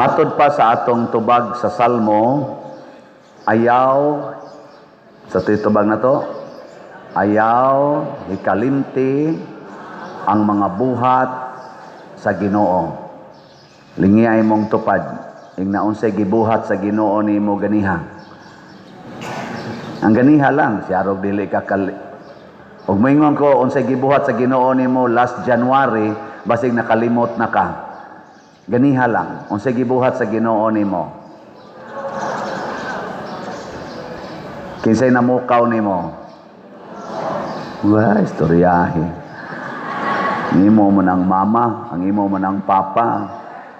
Matod pa sa atong tubag sa Salmo, ayaw sa tubag na to, ayaw hikalimti ang mga buhat sa Ginoo. Lingi ay mong tupad, ing naunsay gibuhat sa Ginoo nimo ganiha. Ang ganiha lang, siyarog dili ka kali. Ug moingon ko unsay gibuhat sa Ginoo nimo last January, basig nakalimot na ka. Ganiha lang, unsay gibuhat sa Ginoo nimo. Kinsay namukaw nimo? Wah, istoryahe. Ang imo man ang mama, ang imo man ang papa,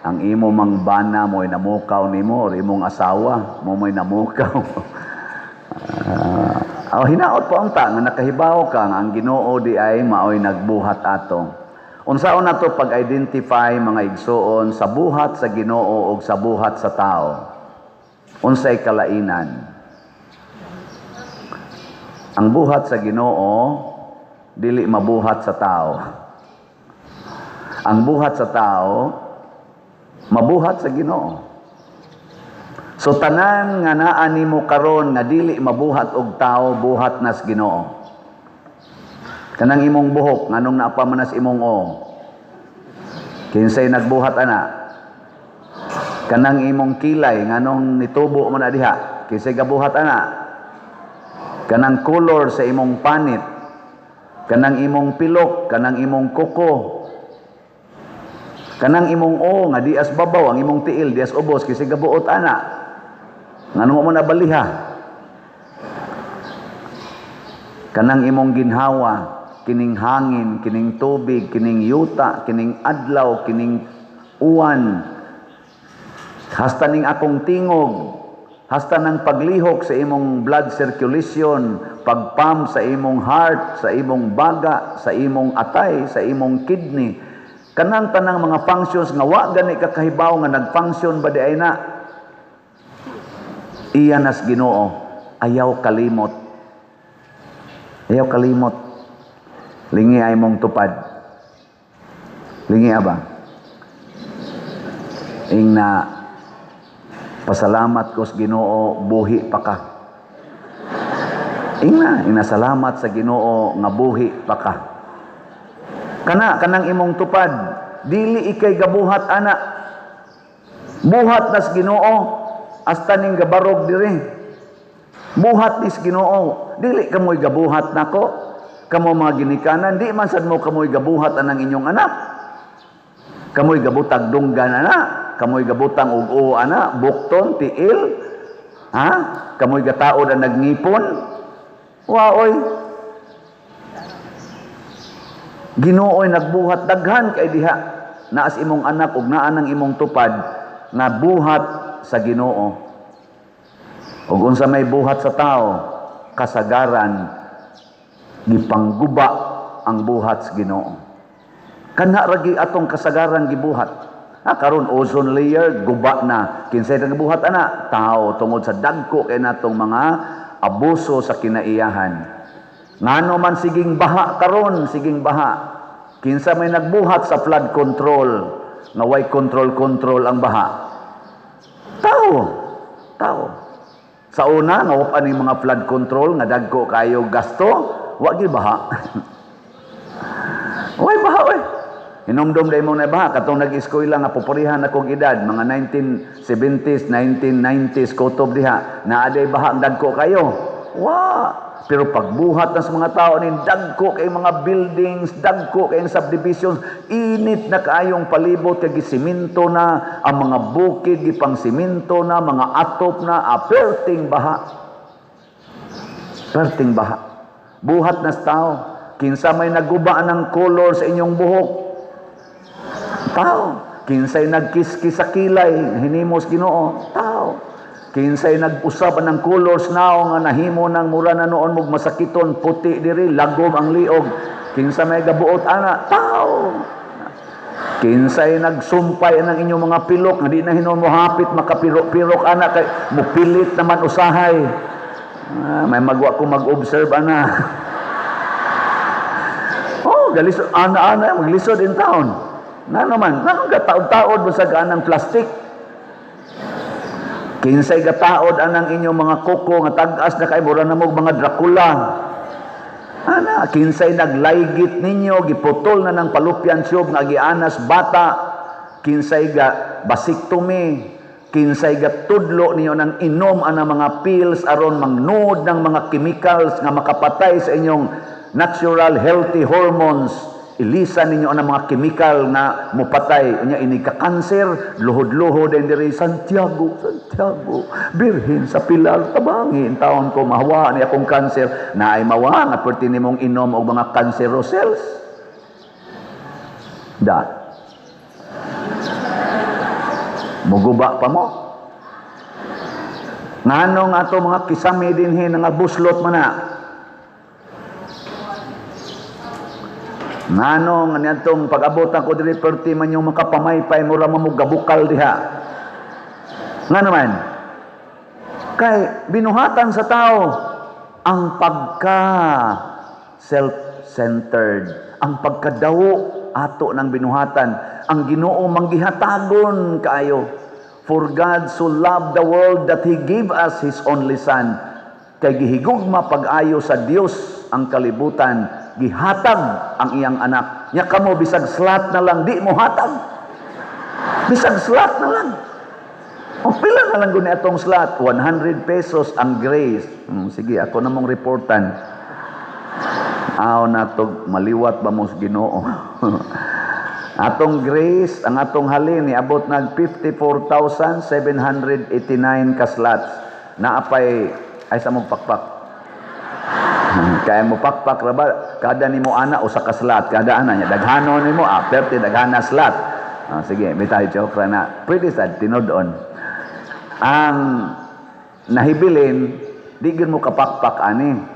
ang imo mang bana mo'y namukaw nimo or imong asawa mo mo'y namukaw. Oh, hinaot po ang ta nga nakahibaw ka nga ang Ginoo di ay maoy nagbuhat ato. Unsaon nato pag-identify, mga igsuon, sa buhat sa Ginoo ug sa buhat sa tao? Unsay kalainan? Ang buhat sa Ginoo dili mabuhat sa tao. Ang buhat sa tao mabuhat sa Ginoo. So tanan nga naa nimo karon nga dili mabuhat og tao, buhat nas Ginoo. Kanang imong buhok, nganong naa pa man nas imong o? Kinsay nagbuhat ana? Kanang imong kilay, nganong nitubo mo na diha? Kinsay gabuhat ana? Kanang color sa imong panit, kanang imong pilok, kanang imong kuko, kanang imong o nga dias babaw, ang imong tiil dias ubos, kinsay gabuot ana? Nganong mo na baliha? Kanang imong ginhawa, kining hangin, kining tubig, kining yuta, kining adlaw, kining uwan, hasta ning akong tingog, hasta ng paglihok sa imong blood circulation, pagpump sa imong heart, sa imong baga, sa imong atay, sa imong kidney, kanang tanang mga functions nga wa gani ka kahibaw nga nag-function ba di ay na, iya nas Ginoo. Ayaw kalimot. Ayaw kalimot. Lingi ay mong tupad. Lingi ba? Ing na pasalamat ko sa Ginoo buhi pa ka. Ing na, ing na salamat sa Ginoo nga buhi pa ka. Kana kanang imong tupad, dili ikay gabuhat ana. Buhat nas Ginoo hasta ning gabarog diri. Buhat nis Ginoo, dili kamoy gabuhat nako. Kamo mga ginikanan, di man sad mo kamoy gabuhat anang inyong anak. Kamoy gabutag dunggan ana, kamoy gabutang ug-o ana, bukton, tiil. Ha? Kamoy gataod ang nagngipon. Waoy. Ginooy nagbuhat daghan kay diha. Naas imong anak ug naa nang imong tupad nga buhat sa Ginoo. Ug unsa may buhat sa tao, kasagaran gipangguba ang buhat sa Ginoo. Kana ragi atong kasagaran gibuhat. Ha, karon ozone layer guba na. Kinsay nagbuhat ana? Tao, tungod sa dagko kay natong mga abuso sa kinaiyahan. Ngano man siging baha karon, siging baha? Kinsa may nagbuhat sa flood control nga way control control ang baha? Tao. Tao. Sa una nga wa pa ning mga flood control nga dagko kayo gasto, wa gyud baha. Way baha oy. Hinumdum dai mo na baha katong nag-eskwela nga pupurihan akong edad, mga 1970s, 1990s kutob diha, naa day baha ang dagko kayo. Wa. Pero pagbuhat na sa mga tao ni dagko kay mga buildings, dagko kay subdivisions, init na kaayong palibot kay gisimento na ang mga bukid, gipang simento na, mga atop na, aperting baha. Perting baha. Buhat na sa tao. Kinsa may naguba ng color sa inyong buhok? Tao. Kinsay nagkiskis sa kilay, hinimos Ginoo? Tao. Kinsay nag-usab ng colors now nga nahimo ng mura na noon mog masakiton, puti diri, lagom ang liog. Kinsa may gabuot ana? Tao. Kinsay nagsumpay ng inyong mga pilok nga di na hinon mo hapit makapirok-pirok ana kay mupilit naman usahay. Ah, may magwa ko mag-observe ana. Oh, galisod ana ana maglisod in town. Na naman, na taod-taod mo sa ganang plastic. Kinsay gataod anang inyong mga kuko nga tag-as na kay mura na mo mga Dracula? Ana, kinsay naglaygit ninyo, giputol na ng fallopian tube nga gianas bata? Kinsay ga vasectomy? Kinsay ga tudlo ninyo ng inom anang mga pills aron mangnud ng mga chemicals nga makapatay sa inyong natural healthy hormones? Ilisan ninyo ang mga chemical nga mupatay unya ini ka kanser, luhod-luhod din diri, "Santiago, Santiago, Birhen sa Pilar, tabangi taon ko mahawa ni akong kanser." Naay mawa nga perti nimong inom og mga cancerous cells da muguba pa mo. Ngano nga ato mga kisame dinhi nga buslot man na? Ngano nga niadtong pag-abot ako diri perti man yung makapamaypay, mura mo gabukal diha? Nga naman kay binuhatan sa tao ang pagka self-centered, ang pagkadawo ato ng binuhatan. Ang Ginoo manggihatagon kaayo. For God so loved the world that He gave us His only Son. Kay gihigugma pag-ayo sa Dios ang kalibutan, gihatag ang iyang anak. Nya kamo, bisag slot na lang di mo hatag. Bisag slot na lang. O pila na lang guni atong slot? 100 pesos ang grace. Sige, ako na mong reportan. Aw na to, maliwat ba mo sa Ginoo? Atong grace, ang atong halin niabot nag 54,789 ka slots. Naapay ay sa mong pakpak. Kaya mo pakpak ra ba kada nimo ana usa ka slot kada ana niya, daghano nimo, ah, 30 daghana slot. Ah, sige, bitaw, joke ra na. Pretty sad tinud-on. Ang nahibilin, di gyud mo kapakpak ani.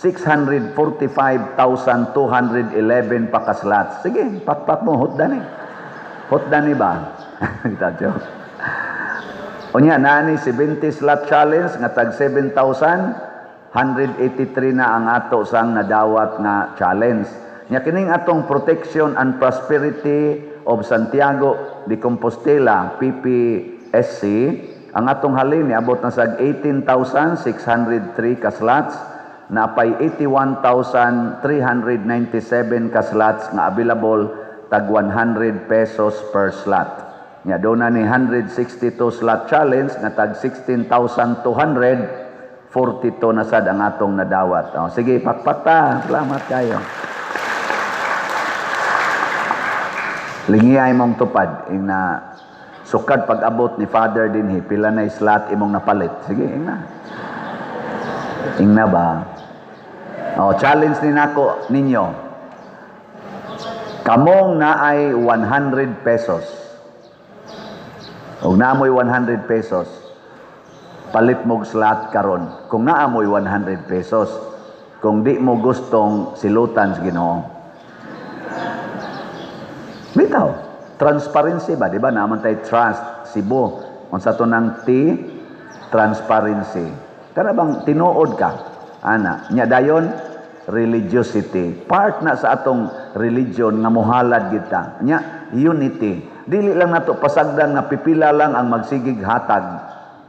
645,211 pa ka slots. Sige, pakpak mo, hutda ni. Hutda ni ba? Kita joke. Unya, nani 70 slot challenge nga tag 7,183 na ang ato sang nadawat nga challenge. Nya kining atong Protection and Prosperity of Santiago de Compostela, PPSC, ang atong halin niabot na sa 18,603 ka slots, napay 81,397 ka slots nga available, tag 100 pesos per slot. Nya doon na ni 162 slot challenge nga tag 16,242 na sad ang atong nadawat. O, sige, pakpak ta. Salamat kayo. Lingiyay mong tupad ing na sukad pag-abot ni Father dinhi, pila na slot imong napalit? Sige, ing na. Ing na ba? O, challenge ni nako ninyo. Kamong naay 100 pesos. Og naamoy 100 pesos, palit mog slot karon. Kung naamoy 100 pesos, kung di mo gustong silutan sa Ginoo. Bitaw, transparency ba, di ba? Naman tay trust, Cebu. Unsa to nang T, transparency. Kana bang tinuod ka? Ana, nya dayon religiosity. Part na sa atong religion nga muhalad kita. Nya unity. Dili lang nato pasagdan nga pipila lang ang magsigig hatag.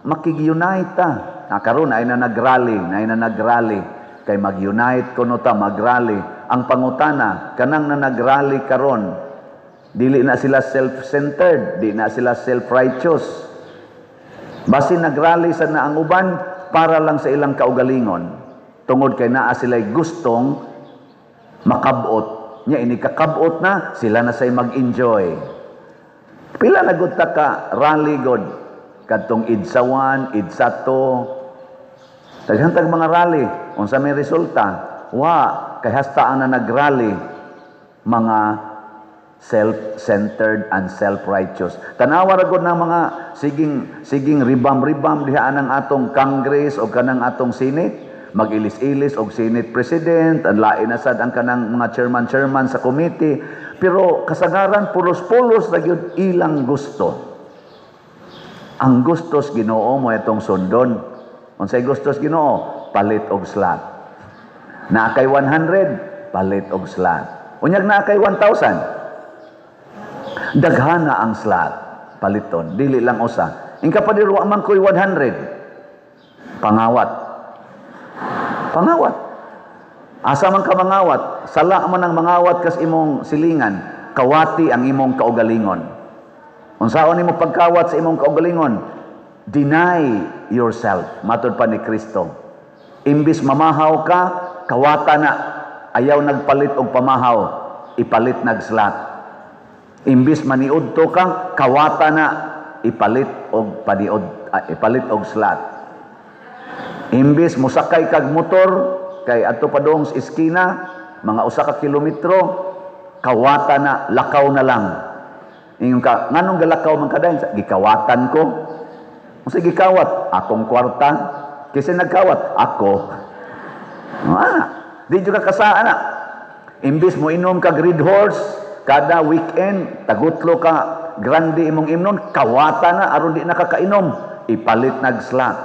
Makig-unite ta. Na karon ay na nagrally, na ay na nagrally kay mag-unite kuno ta, magrally. Ang pangutana, kanang na nagrally karon, dili na sila self-centered, di na sila self-righteous? Basin nagrally sa na ang uban para lang sa ilang kaugalingon. Tungod kay naa sila'y gustong makabot. Nya ini kakabot na, sila na say mag-enjoy. Pila na gud ta ka rally god kadtong EDSA 1, EDSA 2. Daghan tag mga rally, unsa may resulta? Wa, kay hasta ang na nagrally mga self-centered and self-righteous. Tanawa ra gud ng mga siging siging ribam-ribam diha anang atong Congress o kanang atong Senate, mag-ilis-ilis og Senate President, ang lain na sad ang kanang mga chairman-chairman sa committee, pero kasagaran pulos-pulos ra gyud ilang gusto. Ang gustos Ginoo mo itong sundon. Unsay gustos Ginoo? Palit og slot. Naa kay 100, palit og slot. Unyag naa kay 1,000, daghana ang slot paliton, dili lang usa. Ingka, "Pader, wa man ko'y 100." Pangawat. Pangawat. Asa man ka mangawat? Sala man ang mangawat kas imong silingan. Kawati ang imong kaugalingon. Unsaon nimo pagkawat sa imong kaugalingon? Deny yourself. Matod pa ni Kristo. Imbis mamahaw ka, kawata na. Ayaw nagpalit og pamahaw, ipalit nag slot. Imbis maniudto ka, kawata na, ipalit og paniud, ipalit og slot. Imbis mosakay kag motor kay adto pa dong sa eskina, mga 1 ka kilometro, kawata na, lakaw na lang. Ingon ka, "Nganong galakaw man ka dayon?" "Gikawatan ko." "Unsa gikawat?" "Akong kwarta." "Kinsa nagkawat?" "Ako." Ah, di jud ka kasaan na. Imbis mo inom kag Red Horse kada weekend, tagutlo ka grande imong imnon, kawata na aron di na ka kainom, ipalit nag slot.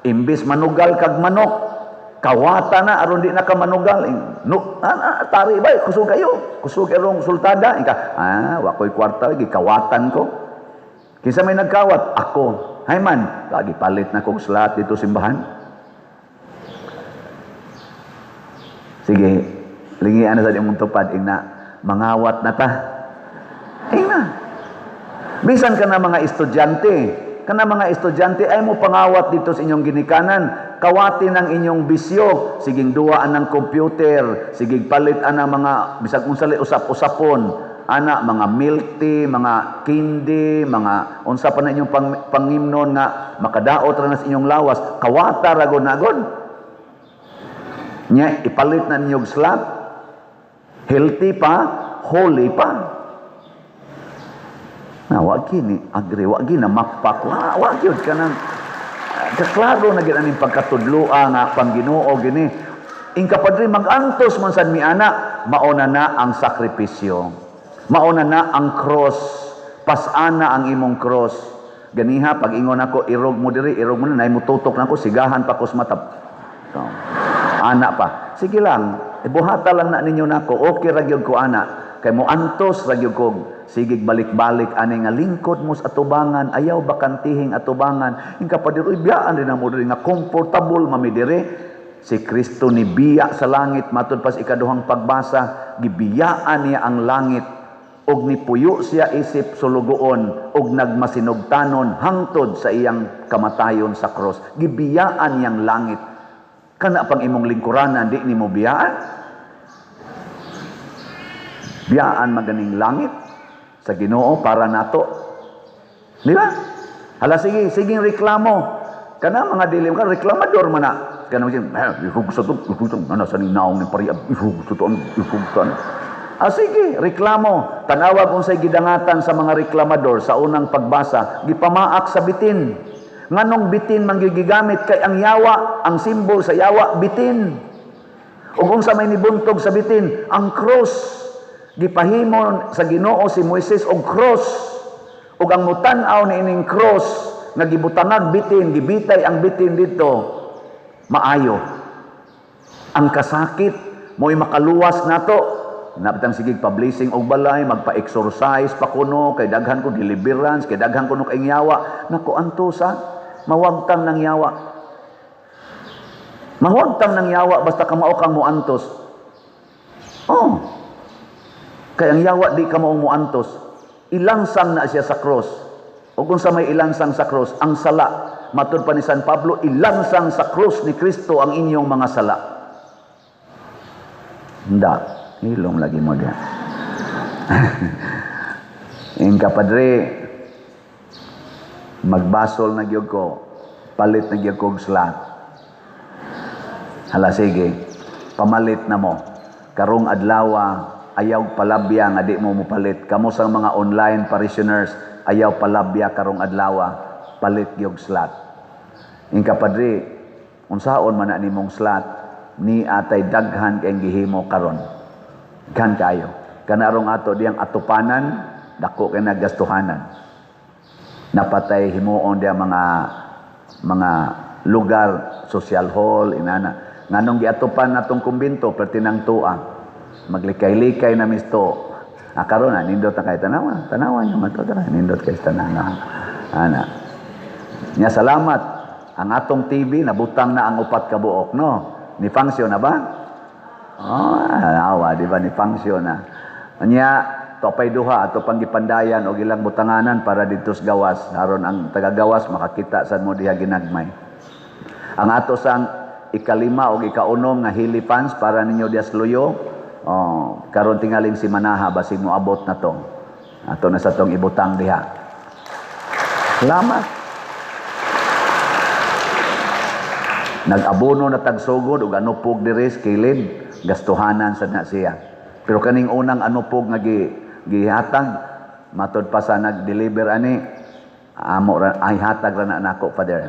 Imbis manugal kag manok, kawata na aron di na ka manugal. No, tari ba, kusog kayo, kusog erong sultada. Ika, "Ah, wa ko'y kwarta, gikawatan ko." "Kinsa may nagkawat?" "Ako." "Hay man, lagi palit na kog slot dito simbahan." Sige, lingian na sa imong tupad, ingna, "Mangawat na ta." Ingna. Bisan ka na mga estudyante ay mo pangawat dito sa inyong ginikanan, kawati ng inyong bisyo, siging duwaan ng computer, siging palit ana mga bisag unsa usap-usapon, ana mga milk tea, mga candy, mga unsa pa na inyong pangimnon nga makadaot ra na sa inyong lawas, kawata ra gud na gud. Nya ipalit na ninyo og slot. Healthy pa, holy pa. Na wa kini agree, wa gina makpak, wa gyud kanang kaklaro na gid aning pagkatudloa nga pang Ginoo gini. Ingka, "Padre, magantos man sad mi ana." Mauna na ang sakripisyo. Mauna na ang cross. Pasana ang imong cross. Ganiha pag ingon ako, "Irog mo diri, irog mo na," nay mututok na ako, sigahan pa ko sa mata. So, ana pa. Sige lang, ibuhata lang na ninyo nako, okay ra gyud ko ana. Kay mo antos ra gyud ko sigig balik-balik ani nga lingkod mo sa atubangan, ayaw bakantihing atubangan. Ingka, "Pader, uy, biyaan rin na mo diri nga comfortable mami diri." Si Kristo ni biya sa langit, matud pa sa ikaduhang pagbasa, gibiyaan niya ang langit og nipuyo siya isip sulugoon og nagmasinugtanon hangtod sa iyang kamatayon sa cross. Gibiyaan niyang langit. Kana pang imong lingkuranan, di nimo biyaan? Biyaan maganing langit sa Ginoo para nato. Di ba? Hala sige, siging reklamo. Kana mga dilim ka reklamador man na. Kana mo siya, "Eh, ihug sa to, ihug sa ano sa naong ni pariab, ihug sa to, ano, ihug sa ano." Ah, sige, reklamo. Tanawag unsay gidangatan sa mga reklamador sa unang pagbasa, gipamaak sa bitin. Nganong bitin man gigamit? Kay ang yawa, ang simbol sa yawa bitin. Ug unsa may nibuntog sa bitin? Ang cross. Gipahimo sa Ginoo si Moises og cross. Ug ang mutan-aw ni ining cross nga gibutangag bitin, gibitay ang bitin dito, maayo. Ang kasakit mo'y makaluwas nato. Napitang sige pa-blessing og balay, magpa-exorcise pa kuno kay daghan ko deliverance, kay daghan kuno kay yawa. Nako, antosa, mawagtang ng yawa. Mawagtang ng yawa basta kamao kang muantos. Oh. Kay ang yawa di ka maong muantos. Ilansang na siya sa cross. O kung sa may ilansang sa cross, ang sala. Matud pa ni San Pablo, ilansang sa cross ni Kristo ang inyong mga sala. Hindi. Hilom lagi mo diyan. Ingka, "Padre, magbasol na gyud ko, palit na gyud ko og slot." Hala sige, pamalit na mo. Karong adlaw, ayaw palabya nga di mo mopalit. Kamo sa mga online parishioners, ayaw palabya karong adlaw, palit gyud slot. Ingka, "Padre, unsaon man na nimong slot ni atay daghan kay gihimo karon?" Daghan kayo. Kanarong ato diyang atupanan, dako kay nagastuhanan. Napatay himuon diya mga lugar, social hall, inana. Nganong giatupan natong kumbinto, perti nang tua. Maglikay-likay na misto. Ah, karon na nindot na kay tanawa. Tanawa nyo man to, tara, nindot kay tanawa. Ana. Nya salamat ang atong TV, nabutang na ang upat ka buok, no? Ni function na ba? Oh, awa, di ba, ni function na. Nya topay duha ato pang gipandayan og ilang butanganan para didto sa gawas, aron ang taga-gawas makakita sad mo diha ginagmay. Ang ato sang ikalima og ikaunom nga helifans para ninyo diha sa luyo, oh, karon tingaling si Manaha basig moabot na to. Ato na sa tong ibutang diha. Salamat. Nag-abono na tagsugod og anupog diri sa kilid, gastuhanan sad na siya. Pero kaning unang anupog nga gihatag, matod pa sa nag-deliver ani, amo ra, ay hatag ra na nako, Father.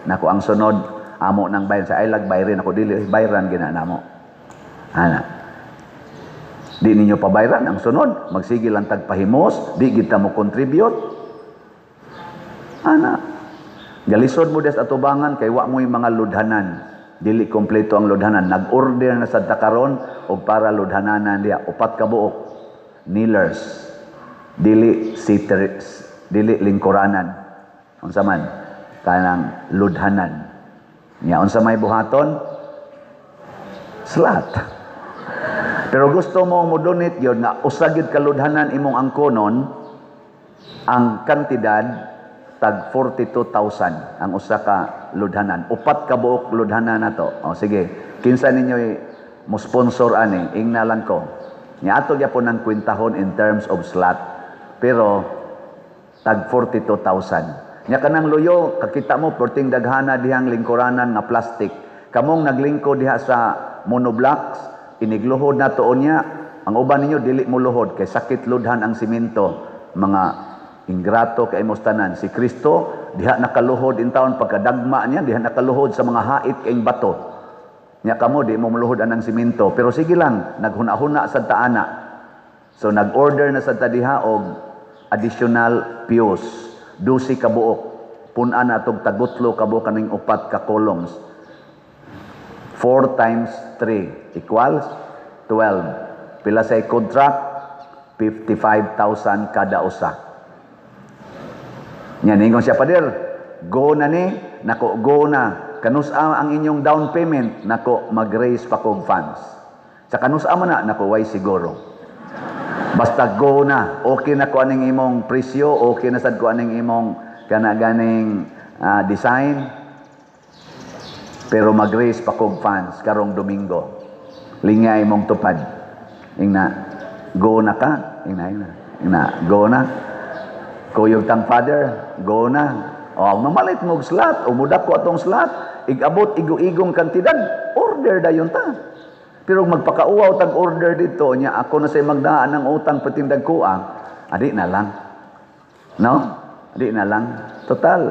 Nako ang sunod amo nang bayran sa ay lag bayrin ako, dili bayran gina namo. Ana. Di ninyo pabayran ang sunod, magsige lang tagpahimos, di gid ta mo contribute. Ana. Galisod mo des atubangan kay wa mo'y mga ludhanan. Dili kompleto ang ludhanan. Nag-order na sad ta karon og para ludhananan diha, upat ka buok kneelers. Dili sitter, dili lingkuranan. Unsa man kanang ludhanan. Nya unsa may buhaton? Slat. Pero gusto mo mo donate gyud nga usa gyud ka ludhanan imong angkonon, ang kantidad tag 42,000 ang usa ka ludhanan. Upat ka buok ludhanan na to. O sige, kinsa ninyo mo sponsor ani, ingna lang ko. Nya ato gyapon ang kwentahon in terms of slot. Pero tag 42,000. Nya kanang luyo, kakita mo perting daghana dihang lingkuranan nga plastic. Kamong naglingkod diha sa monoblocks, inigluhod na to niya. Ang uban ninyo dili mo luhod kay sakit ludhan ang simento. Mga ingrato kay imong tanan. Si Kristo diha nakaluhod in taon pagkadagma niya, diha nakaluhod sa mga hait kaing bato. Nya kamo di mo muluhod anang simento, pero sige lang, naghuna-huna sad ta ana. So nag-order na sad ta diha og additional pews, 12 ka buok. Pun-an na atog tagutlo ka buok kaning upat ka columns. 4 times 3 equals 12. Pila sa contract? 55,000 kada usa. Nya ningon siya, "Pader, go na ni." Nako, go na. "Kanusa ang inyong down payment?" "Nako, mag-raise pa kog funds." "Sa kanusa man na?" "Nako, way siguro. Basta go na. Okay na ko aning imong presyo, okay na sad ko aning imong kana ganing design. Pero mag-raise pa kog funds karong Domingo." Lingay imong tupad. Ingna, "Go na ka." Ingna, ingna. Ingna, "Go na. Kuyog tang Father, go na." O, mamalit mo og slot, o mudak ko atong slot, igabot igo-igong kantidad, order dayon ta. Pero magpakauwaw tag order dito, nya ako na say magdaan ng utang patindag ko adi na lang. No? Adi na lang. Total,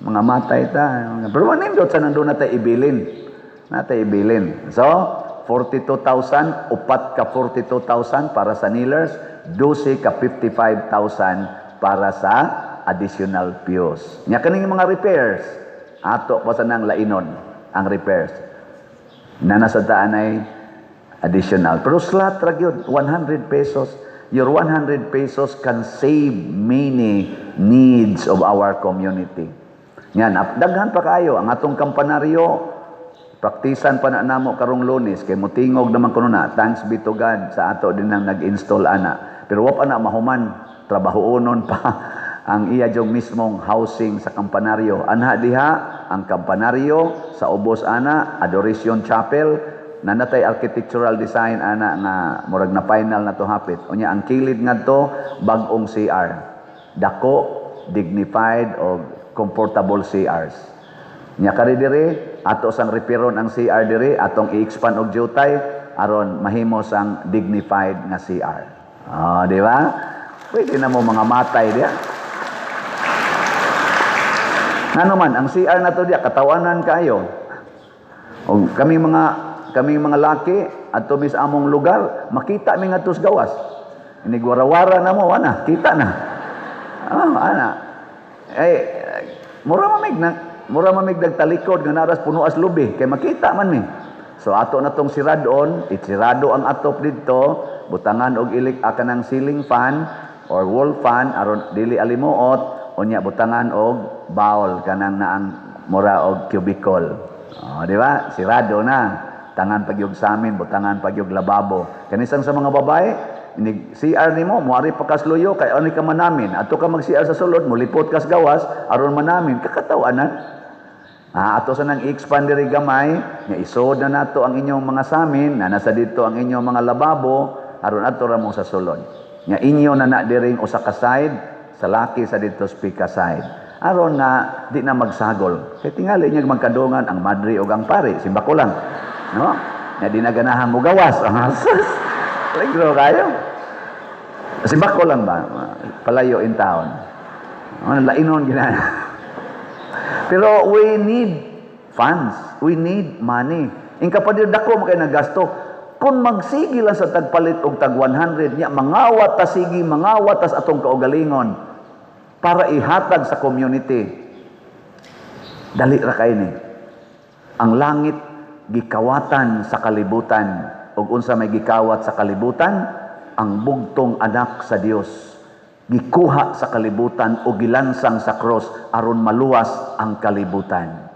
mga matay ta. Pero manindot sa nandun na tayo ibilin. Natay ibilin. So, 42,000, upat ka 42,000 para sa kneelers, 12 ka 55,000 para sa additional pews. Nya kaning mga repairs, ato pa sa nang lainon ang repairs. Na nasa daan ay additional. Pero slot ra gyud, 100 pesos. Your 100 pesos can save many needs of our community. Yan, daghan pa kayo. Ang atong kampanaryo, praktisan pa na namo karong Lunes kay mutingog naman kuno na. Thanks be to God sa ato din ang nag-install ana. Pero wa pa na mahuman, trabahoonon pa ang iya jong mismong housing sa kampanaryo. Anha diha ang kampanaryo sa ubos ana, Adoration Chapel na natay architectural design ana nga murag na final na to hapit. Unya ang kilid ngadto bag-ong CR. Dako, dignified o comfortable CRs. Nya kari diri ato sang reperon ang CR diri, atong i-expand og jutay aron mahimo sang dignified nga CR. Ah, di ba? Pwede na mo mga matay diya. Ngano man ang CR na to diya katawanan kayo. O kami mga laki adto mis among lugar, makita mi ngadto sa gawas. Inigwarawara na mo ana, kita na. Ah, ana. Eh mura mamig nagtalikod nga naras puno as lubi kay makita man mi. So ato na tong siradon, itsirado ang atop didto, butangan og ilik kanang ceiling fan or wall fan aron dili alimuot. Unya butangan og bowl, kanang naang mura og cubicle. Oh, di ba? Sirado na. Tangan pagyog samin, butangan pagyog lababo. Kanisang sa mga babae, inig CR nimo, muari pa kas luyo kay ani ka manamin. Ato ka mag CR sa sulod, mulipot kas gawas aron manamin. Kakatawanan. Ah, ato sa nang i-expand diri gamay, nga isod na nato ang inyong mga samin, na nasa dito ang inyong mga lababo, aron ato ra mo sa sulod. Nga inyo na na diring usa ka side, sa laki sa dito speaker side. Aron nga di na magsagol. Kay tingali niya magkadungan ang madre o ang pare, simbako lang. No? Nga di na ganahan mo gawas. Peligro kayo. Simbako lang ba? Palayo in town. Ano, lainon gina. Pero we need funds. We need money. In kapadir dako mo kay nagasto. Kung magsige lang sa tagpalit og tag 100 niya, mangawat ta sige, mangawat tas atong kaugalingon para ihatag sa community. Dali ra kay ni. Ang langit gikawatan sa kalibutan, ug unsa may gikawat sa kalibutan? Ang bugtong anak sa Dios gikuha sa kalibutan o gilansang sa cross aron maluwas ang kalibutan.